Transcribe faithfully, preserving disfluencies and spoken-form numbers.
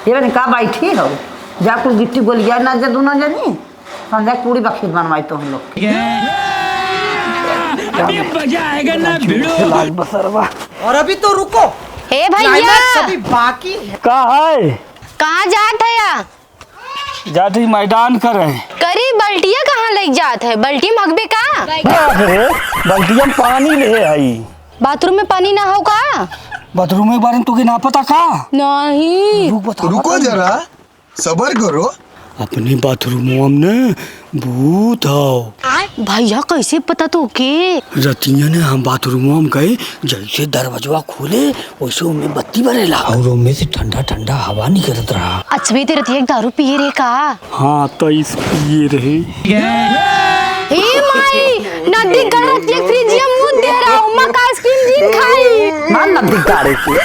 ये बनी का बैठी हो? जा कुल गिट्टी गोलिया ना जा, दोनों जनी। हम जा पूड़ी बखीर बनवाई तो हम लोग। अभी मजा आएगा ना भिड़ो। लाल बसरवा। और अभी तो रुको। हे भैया। Climax अभी बाकी है। का है? कहाँ जात है या? जात ही मैदान करे। करी, बल्टिया कहाँ लेके जात है? बल्टी मगबे का? बाप रे, बल्टिया में पानी ले आई। बाथरूम में पानी ना हो का? बाथरूम में बारे में तोके ना पता का? नहीं। रुक बता, रुको बता। जरा, सबर करो। अपने बाथरूमवा में न भूत हौ। भैया, कैसे पता तोके? रतिया ने हम बाथरूमवा में गए, जैसे दरवाजवा खोले, वैसे ओमे बत्ती बरेला और ओमे से ठंडा ठंडा हवा निकलत रहा। अच्छा, बे, ते रतिया के दारू पिए रहे का? हाँ, तो इस पिए रहे। हे माई, नदी गढ़ रतिया फ्रिजिया मुंह दे रहा, ओमा का आइसक्रीम जिन खाई। मार नदी गाड़े के।